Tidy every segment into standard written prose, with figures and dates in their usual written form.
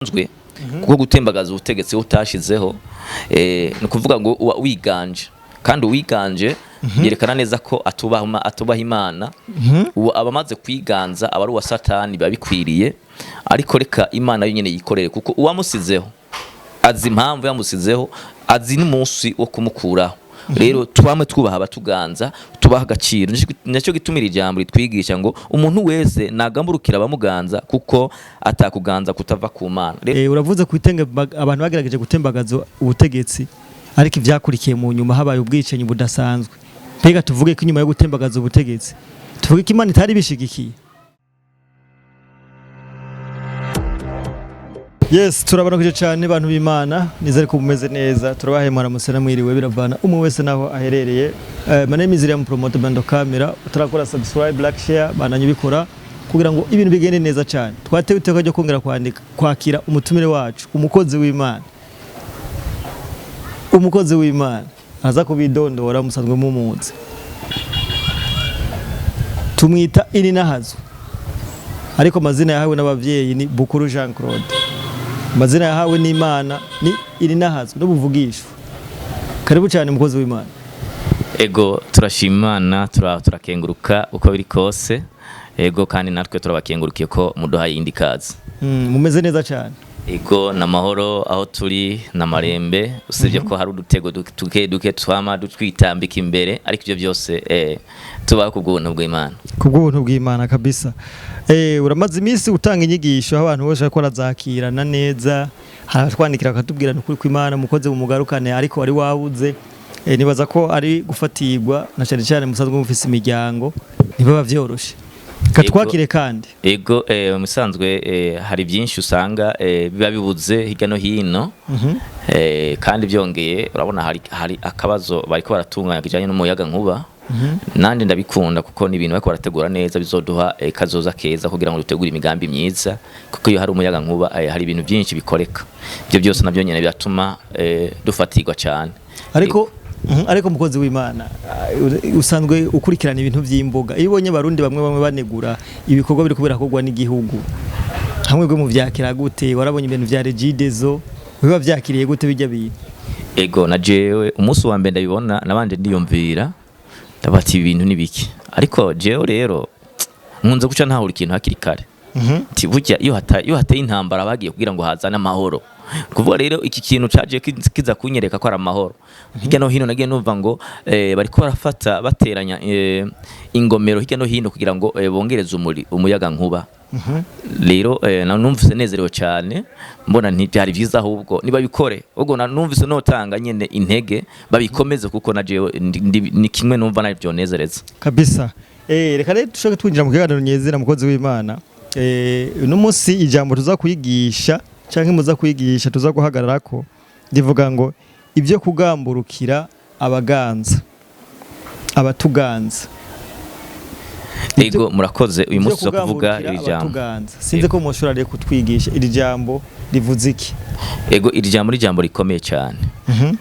Bisanzwe kuko gutembagaza ubutegetsi utashizeho, ni ukuvuga ngo uba wiganje, kandi uwiganje yerekana neza ko atubaha Imana. Uwo aba amaze kwiganza aba ari uwa Satani, biba bikwiriye. Ariko reka Imana yo nyene yikorere, kuko uwamusizeho azi impamvu yamusizeho, azi n'umunsi wo kumukuraho. Rero twame twubaha abatuganza, tubaha agaciro. Nacyo gituma iri jambo ritwigisha ngo umuntu wese nagamburukira abamuganza, kuko atakuganza kutava ku Mana. Uravuze ku abantu bagerageje gutembagaza ubutegetsi, ariko ivyakurikiye mu nyuma habaye ubwicanyi budasanzwe. Mbega tuvuge ko inyuma yo gutembagaza ubutegetsi, tuvuge ko Imana itari bishigikiye? Yes, turabarakuje cyane bantu b'Imana, nizere ko mumeze neza. Turabahaye mwaramutse na mwiriwe, biravana umwe wese naho aherereye. My name is William Promoter Bando Camera. Utarakora subscribe, like, share, bananye ubikora kugira ngo ibintu bigende neza cyane. Twatewe iteka ryo kongera kwandika kwakira umutumire wacu, umukozi w'Imana. Umukozi w'Imana aza kubidondora, musanzwe mumuzi. Tumwita Ininahazwe, ariko amazina yahawe n'abavyeyi ni Bukuru Jean Claude. Amazina yahawe n'Imana ni Ininahazwe n'ubuvugisho. Karibu cyane, mukozi w'Imana. Ego, turashima Imana, turakenguruka uko biri kose. Ego, kandi natwe turabakengurukiye ko muduhaye indi kazi. Mumeze neza cyane. Ego, namahoro aho turi namarembe, usibye ko hari udutego duke duke twama dutwitambika imbere, ariko ibyo byose tubaho ku bw'ubuntu bw'Imana. Ku bw'ubuntu bw'Imana kabisa. Uramaze iminsi utanga inyigisho aho abantu bose bariko barazakirana neza, haratwandikira bakatubwira nukuri kw'Imana, mukoze mumugarukane, ariko wari wabuze. Nibaza ko ari gufatirwa na cyane cyane musanzwe mufise imiryango, ntibaba vyoroshe. Katwakire kandi. Ego, musanzwe hari byinshi usanga biba bibuze hirya no hino. Kandi byongeye urabona hari akabazo bariko baratunganya kijanye n'umuyaga nkuba. Nandi ndabikunda kuko ni ibintu bariko barategura neza bizoduha kazoza keza kugira ngo dutegure imigambi myiza, kuko iyo hari umuyaga nkuba hari ibintu byinshi bikoreka. Ibyo byose nabyo nyene biratuma dufatirwa cyane. Ariko mukozi w'Imana, usanzwe ukurikirana ibintu vy'imboga. Iyo ubonye Abarundi bamwe bamwe banegura ibikorwa biri kubera kogwa n'igihugu, hamwe bwo mu vyakira gute? Warabonye ibintu vya Regideso, biba vyakiriye gute bijya bintu? Ego, na jewe umunsi wa mbere ndabibona nabanje ndiyumvira, ndabati ibi bintu nibiki, ariko jewe rero nkunze guca ntahura ikintu hakiri kare. Nti burya iyo hateye intambara bagiye kugira ngo hazane amahoro. Kuvuga rero iki kintu caje kiza kunyereka ko ari amahoro. Hirya no hino nagiye numva ngo bariko barafata bateranya ingomero hirya no hino kugira ngo bongereze umuyaga nkuba. Rero numvise nezerewe cyane, mbona nti byari byiza, ahubwo niba bikore ubwo numvise notanga nyene intege babikomeze, kuko na jewe ni kimwe numva nari byonezereza kabisa. Reka rero dushake twinjira mu kiganiro nyezina, mukozi w'Imana. Uno munsi ijambo tuza kwigisha canke muza kwigisha tuza guhagararako rivuga ngo ibyo kugamburukira abaganza, abatuganza. Ego, murakoze. Uyu munsi tuza kuvuga iri jambo. Sinzi ko mushobora rero kutwigisha iri jambo rivuze iki. Ego, iri jambo ni jambo rikomeye cyane.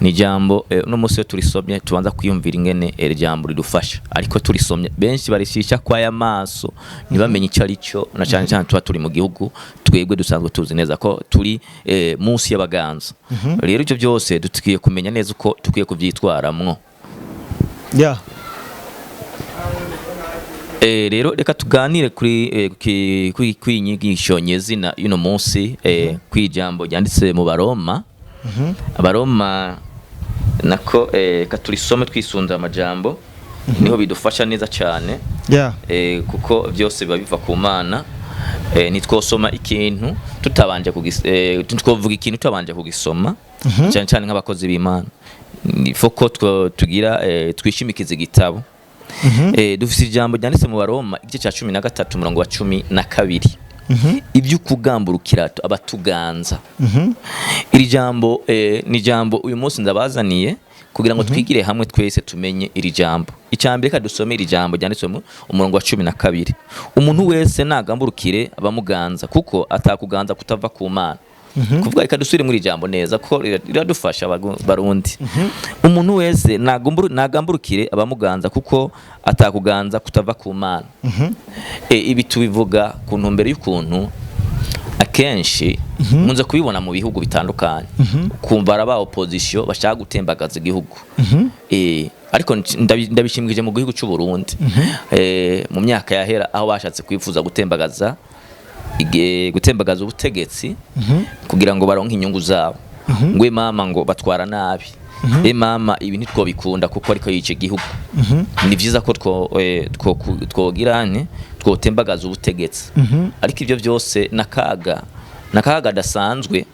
Ni jambo uno munsi iyo turisomye tubanza kwiyumvira ingene iri jambo ridufasha, ariko turisomye benshi barishisha kwaya maso ntibamenye icyo ari cyo, na cyane cyane tuba turi mu gihugu twebwe dusanzwe tuzi neza ko turi munsi y'abaganza. Rero ibyo byose dukwiye kumenya neza uko dukwiye kubyitwaramwo. Rero reka tuganire kuri kuri inyigisho nyezina y'uno munsi, kwijambo ryanditse mu Baroma. Abaroma nako, reka turisome twisunze amajambo, niho bidufasha neza cyane. Kuko byose biba biva ku Mana. Ntitwosoma ikintu tutabanje ntitwovuga ikintu tutabanje kugisoma, cyane cyane nk'abakozi b'Imana. Ni ko tugira twishimikiza igitabo. Dufise ijambo ryanditse mu Baroma igice cya 13 umurongo wa 12, ibyo kugamburukira abatuganza. Iri jambo ni jambo uyu munsi ndabazaniye kugira ngo twigire hamwe twese tumenye iri jambo. Icambere, reka dusome iri jambo ryanditswe mu umurongo wa 12: umuntu wese nagamburukire abamuganza, kuko atakuganza kutava ku Mana. Kuvuga reka dusubire muri ijambo neza ko riradufasha Barundi. Umuntu wese nagamburukire abamuganza, kuko atakuganza kutava ku Mana. Ibi tubivuga ku ntumbero y'ukuntu Akenshi nkunze kubibona mu bihugu bitandukanye, ukumva araba opposition bashaka gutembagaza igihugu. Ariko ndabishimikije mu gihugu cy'u Burundi. Mu myaka yahera aho bashatse kwifuza gutembagaza gutembagaza ubutegetsi kugira ngo baronke inyungu zabo, ngo mama ngo batwara nabi, mama ibi ntitwobikunda kuko ariko yice igihugu, ni vyiza ko twogirane twotembagaza ubutegetsi. Ariko ibyo byose nakaga nakaga dasanzwe,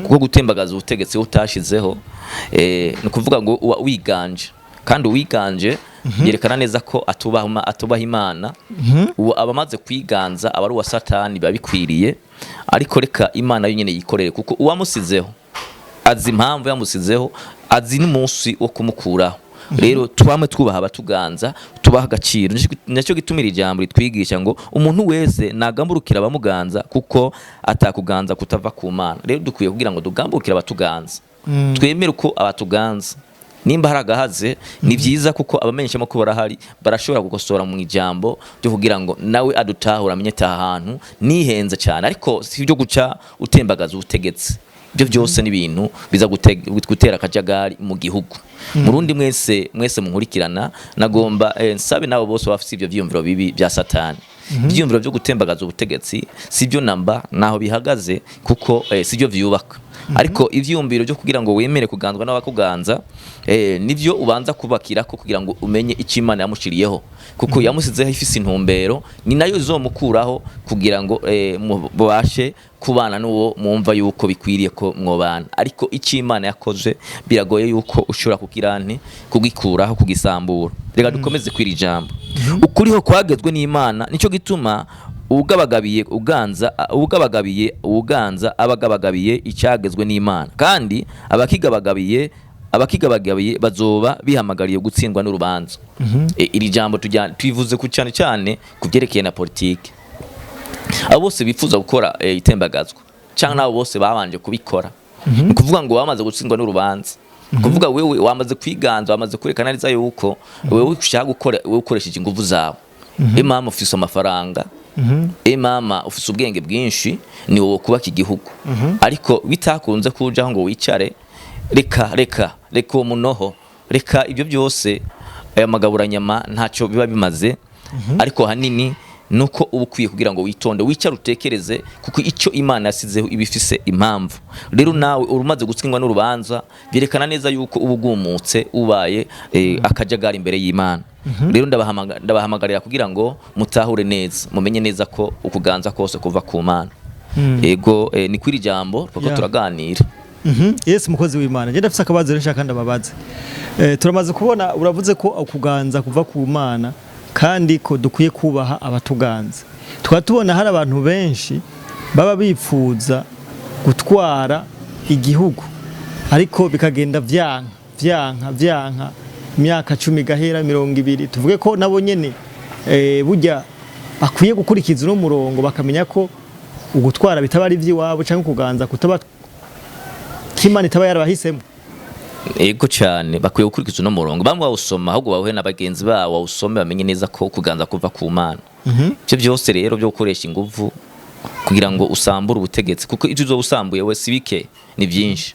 kuko gutembagaza ubutegetsi utashizeho, ni ukuvuga ngo uba wiganje, kandi uwiganje yerekana neza ko atubaha Imana. Uwo aba amaze kwiganza aba ari uwa Satani, biba bikwiriye. Ariko reka Imana yo nyene yikorere, kuko uwamusizeho azi impamvu yamusizeho, azi n'umunsi wo kumukuraho. Rero twame twubaha abatuganza, tubaha agaciro. Nacyo gitumira ijambo ritwigisha ngo umuntu wese nagamburukira abamuganza, kuko atakuganza kutava ku Mana. Rero dukwiye kugira ngo tugamburukire abatuganza, twemere uko abatuganza. Nimba hari agahaze, ni byiza, kuko abamenyeshamakuru barahari, barashobora gukosora mu ijambo ryo kugira ngo nawe adutahura, amenye ati aha hantu nihenze cyane. Ariko si ibyo guca utembagaza ubutegetsi. Ibyo byose ni ibintu biza gutera akajagari mu gihugu. Murundi mwese mwese munkurikirana, nagomba nsabe nabo bose bafite ibyo vyiyumviro bibi bya Satani, ivyiyumviro byo gutembagaza ubutegetsi, sibyo namba naho bihagaze, kuko sibyo vyubaka. Ariko ivyiyumviro byo kugira ngo wemere kuganzwa n'abakuganza, nivyo ubanza kubakirako kugira ngo umenye icyo Imana yamushiriyeho, kuko yamusizeho ifise intumbero, ni nayo izomukuraho kugira ngo mubashe kubana n'uwo mwumva yuko bikwiriye ko mwobana. Ariko icyo Imana yakoze biragoye yuko ushobora kukirante kugikuraho, kugisambura. Reka dukomeze kwira ijambo. Ukuriho kwagezwe n'Imana, nicyo gituma ugabagabiye uganza, ugabagabiye uganza abagabagabiye icyagezwe n'Imana, kandi abakigabagabiye bazoba bihamagariye gutsindwa n'urubanza. Iri jambo twivuze ku cyane cyane ku byerekeye na politike. Abo bose bifuza gukora itembagazwa cyangwa n'abo bose babanje kubikora, ni ukuvuga ngo bamaze gutsindwa n'urubanza. Ni ukuvuga wewe wamaze kwiganza, wamaze kwerekana neza yuko wewe ushaka gukora, wewe ukoresheje inguvu zawe. Mama ufise amafaranga, mama ufise ubwenge bwinshi, ni wowe kubaka igihugu. Ariko bitakunze kujaho ngo wicare, reka reka reka uwo munoho, reka ibyo byose, aya magaburanyama ntacyo biba bimaze. Ariko hanini nuko uba ukwiye kugira ngo witonde, wicare, utekereze, kuko icyo Imana yasizeho iba ifise impamvu. Rero nawe urumaze gutsindwa n'urubanza, byerekana neza yuko uba ugumutse, ubaye akajagari imbere y'Imana. Rero ndabahamagarira kugira ngo mutahure neza, mumenye neza ko ukuganza kose kuva ku Mana. Ego, ni kwiri jambo kuko turaganira. Yes, mukozi w'Imana, je ndafise akabazo rero nshaka ndababaze. Turamaze kubona uravuze ko ukuganza kuva ku Mana kandi ko dukwiye kubaha abatuganza. Tukaba tubona hari abantu benshi baba bipfuza gutwara igihugu, ariko bikagenda vyanka vyanka vyanka, imyaka 10 gahera, 20. Tuvuge ko nabo nyene burya bakwiye gukurikiza uno murongo, bakamenya ko ugutwara bitaba ari ivy'iwabo, canke kuganza kutaba k'Imana itaba yarabahisemo. Ego cyane, bakwiye gukurikiza uno murongo. Bamwe bawusoma, ahubwo bawuhe na bagenzi babo bawusome, bamenye neza ko kuganza kuva ku Mana. Ibyo byose rero byo gukoresha inguvu kugira ngo usambure ubutegetsi, kuko ibyo uzoba usambuye we si bike, ni byinshi.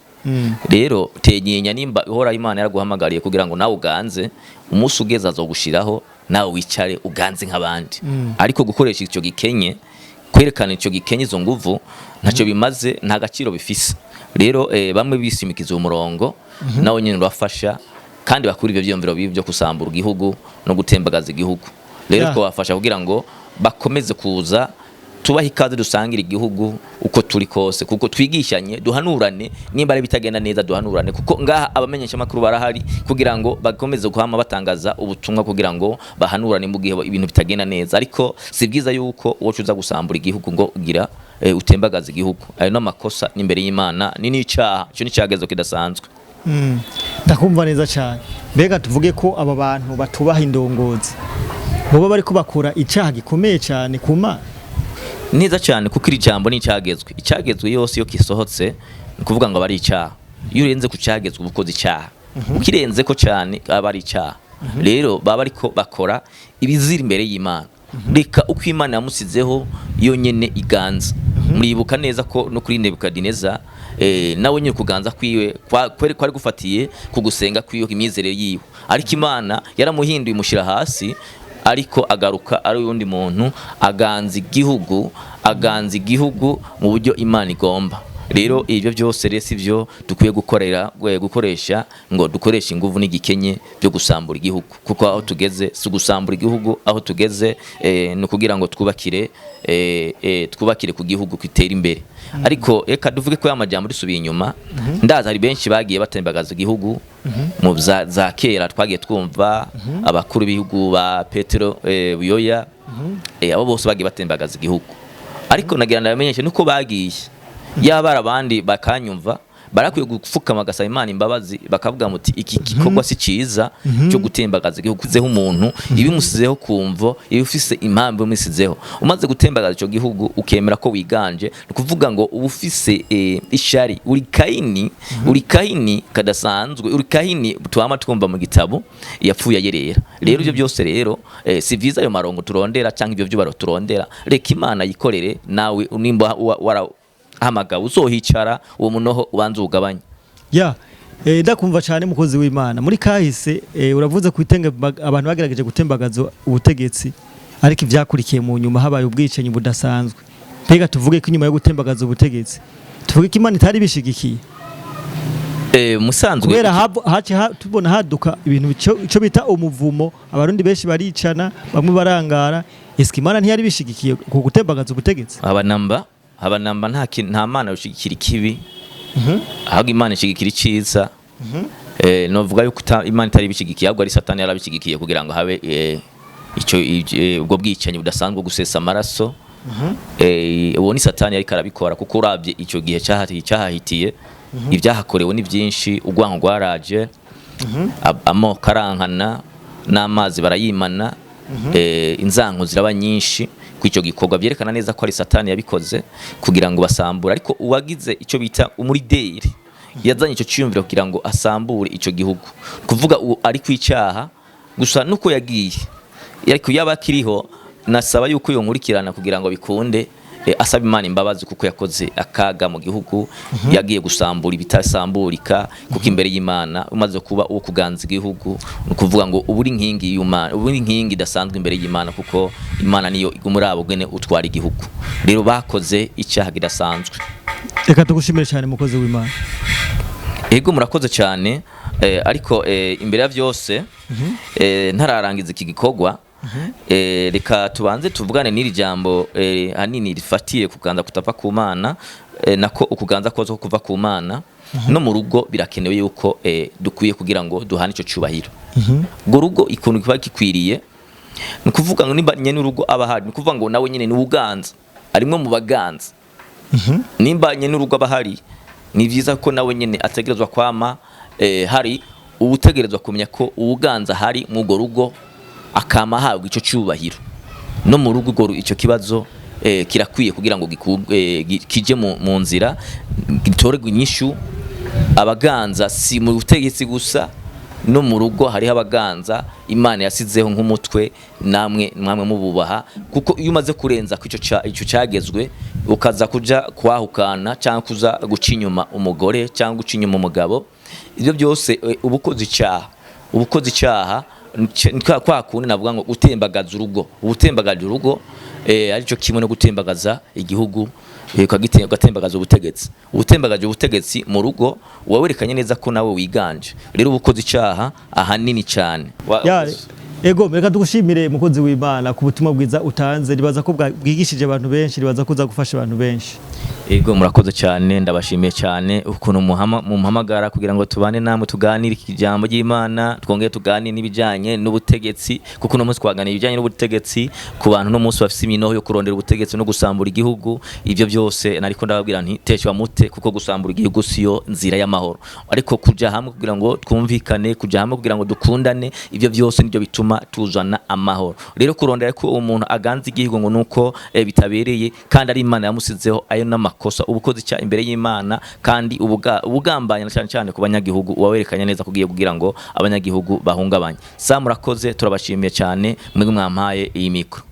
Rero tenyenya, nimba ihora Imana yaraguhamagariye kugira ngo nawe uganze, umunsi ugeze azogushiraho, nawe wicare uganze nk'abandi. Ariko gukoresha icyo gikenye, kwerekana icyo gikenye, izo nguvu ntacyo bimaze, nta gaciro bifise. Rero bamwe bisimikiza umurongo, nawe nyine urafasha, kandi bakura ibyo byiyumviro bibi byo kusambura igihugu no gutembagaza igihugu. Rero twabafasha kugira ngo bakomeze kuza, tubahe ikaze, dusangire igihugu uko turi kose, kuko twigishanye, duhanurane. Nimba ari bitagenda neza, duhanurane, kuko ngaha abamenyeshamakuru barahari kugira ngo bakomeze guhama batangaza ubutumwa, kugira ngo bahanurane mu gihe ibintu bitagenda neza. Ariko si byiza yuko uwo uza gusambura igihugu ngo ugira utembagaza igihugu. Ayo n'amakosa n'imbere y'Imana, ni n'icaha, icyo ni icyagezo kidasanzwe. Ndakumva neza cyane. Mbega tuvuge ko aba bantu batubaha indongozi boba bariko bakora icyaha gikomeye cyane ku Mana? Neza cyane, kuko iri jambo ni icyagezwe. Icyagezwe yose iyo kisohotse, ni ukuvuga ngo aba ari icyaha. Iyo urenze ku cyagezwe uba ukoze icyaha, ukirenze ko cyane aba ari icyaha. Rero baba ariko bakora ibizira imbere y'Imana. Reka uko Imana yamusizeho yonyene iganza. Muribuka neza ko no kuri Nebukadineza, nawe nyine kuganza kwiwe kwari gufatiye ku gusenga kwiwe, imyizerere yiwe, ariko Imana yaramuhinduye imushyira hasi, ariko agaruka ari uwundi muntu, aganza igihugu, aganza igihugu mu buryo Imana igomba. Rero ibyo byose rero si byo dukwiye gukorera, gukoresha ngo dukoreshe ingufu n'igikenye byo gusambura igihugu, kuko aho tugeze si ugusambura igihugu. Aho tugeze ni ukugira ngo twubakire, twubakire ku gihugu kitera imbere. Ariko reka duvuge ko y'amajambo dusubiye inyuma, ndaza hari benshi bagiye batembagaza igihugu mu za kera. Twagiye twumva abakuru b'ibihugu ba Petero Buyoya, abo bose bagiye batembagaza igihugu. Ariko nagira ndabamenyeshe nuko bagiye yaba ari abandi bakanyumva, barakwiye gupfukama bagasaba Imana imbabazi, bakavuga muti iki gikorwa si cyiza cyo gutembagaza igihugu. Uzeho umuntu ibimusizeho kumvo iba ufise impamvu imusizeho. Umaze gutembagaza ico gihugu, ukemera ko wiganje, ni ukuvuga ngo uba ufise ishari, uri Kayini, uri Kayini kadasanzwe, uri Kayini twama twumva mu gitabo yapfuye ayerera. Rero ibyo byose rero si vyiza ayo marongo turondera cyangwa ibyo byubaro turondera. Reka Imana yikorere. Nawe nimba warahamagawe uzohicara, uwo munoho ubanza uwugabanye. Ya, ndakumva cyane, mukozi w'Imana. Muri kahise, uravuze ku abantu bagerageje gutembagaza ubutegetsi, ariko ivyakurikiye mu nyuma habaye ubwicanyi budasanzwe. Mbega tuvuge ko inyuma yo gutembagaza ubutegetsi, tuvuge ko Imana itari bishigikiye? Musanzwe Kubera haci tubona haduka ibintu ico bita umuvumo, Abarundi benshi baricana, bamwe barangara. Eske Imana ntiyari bishigikiye ku gutembagaza ubutegetsi? Abanamba, abanamba, nta Mana yoshigikira ikibi, ahubwo Imana ishigikira iciza. Novuga yuko Imana itari bishigikiye, ahubwo ari Satani yarabishigikiye kugira ngo habe ico ubwo bwicanyi budasanzwe bwo gusesa amaraso. Uwo ni Satani yariko arabikora, kuko uravye ico gihe cyahahitiye, ibyahakorewe ni byinshi. Urwango rwaraje, amoko arankana, n'amazi barayimana, inzanko ziraba nyinshi. Ku icyo gikorwa byerekana neza ko ari Satani yabikoze kugira ngo basambure. Ariko uwagize icyo bita umurideri yazanye icyo cyiyumviro kugira ngo asambure icyo gihugu, kuvuga uwo ari ku icyaha gusa nuko yagiye. Ariko yaba akiriho, nasaba yuko iyo nkurikirana kugira ngo bikunde, asaba Imana imbabazi, kuko yakoze akaga mu gihugu. Yagiye gusambura ibitasamburika, kuko imbere y'Imana umaze kuba uwo kuganza igihugu, ni ukuvuga ngo uba uri inkingi y'Imana, uba uri inkingi idasanzwe imbere y'Imana, kuko Imana niyo iguma uraba ubwene utwara igihugu. Rero bakoze icyaha kidasanzwe. Reka tugushimire cyane, mukozi w'Imana. Ego, murakoze cyane. Ariko imbere ya byose, ntararangiza iki gikorwa, reka tubanze tuvugane n'iri jambo hanini rifatiye kuganza kutava ku Mana, nako ukuganza kose ko kuva ku Mana. No mu rugo birakenewe yuko dukwiye kugira ngo duhane ico cyubahiro. Ubwo rugo ikuntu kiba gikwiriye, ni ukuvuga ngo nimba nyene urugo aba ahari, ni ukuvuga ngo nawe nyene ni uganza, arimwe mu baganza. Nimba nyene urugo aba ahari, ni vyiza ko nawe nyene ategerezwa kwama hari uwutegerezwa kumenya ko uwuganza hari mw'urwo rugo, akama ahabwa ico cyubahiro no mu rugo. Urwo ico kibazo kirakwiye kugira ngo kije mu nzira, gitorerwe inyishu. Abaganza si mu butegetsi gusa, no mu rugo hariho abaganza Imana yasizeho nk'umutwe, namwe mwamwe mububaha, kuko iyo umaze kurenza ku ico cyagezwe, ukaza kuja kwahukana cyangwa kuza guca inyuma umugore cyangwa guca inyuma umugabo, ibyo byose uba ukoze icyaha, uba ukoze icyaha. Kwa kundi navuga ngo gutembagaza urugo, ubutembagaza urugo aricyo kimwe no gutembagaza igihugu, ugatembagaza ubutegetsi. Ubutembagaje ubutegetsi mu rugo, uba werekanye neza ko nawe wiganje. Rero uba ukoze icyaha ahanini cyane. Ya, ego, reka tugushimire, mukozi w'Imana, ku butumwa bwiza utanze. Ribaza ko bwigishije abantu benshi, ribaza ko uza gufasha abantu benshi. Ego, murakoze cyane, ndabashimiye cyane ukuntu mumuhamagara kugira ngo tubane namwe, tuganire ijambo ry'Imana, twongere tuganire n'ibijyanye n'ubutegetsi, kuko uno munsi twaganiriye ibijyanye n'ubutegetsi ku bantu no munsi bafise iminoho yo kurondera ubutegetsi no gusambura igihugu. Ibyo byose nariko ndababwira nti teshwa mute, kuko gusambura igihugu siyo nzira y'amahoro, ariko kuja hamwe kugira ngo twumvikane, kuja hamwe kugira ngo dukundane, ibyo byose nibyo bituma tuzana amahoro. Rero kurondera ko umuntu aganza igihugu ngo nuko bitabereye kandi ari Imana yamusizeho, ayo n'amakosa, ubukozi cya imbere y'Imana, kandi ubugambanya cyane cyane ku banyagihugu, uwawerekanye neza kugiye kugira ngo abanyagihugu bahungabanye. Sa murakoze, turabashimiye cyane mwebwe mwampaye iyi mikro.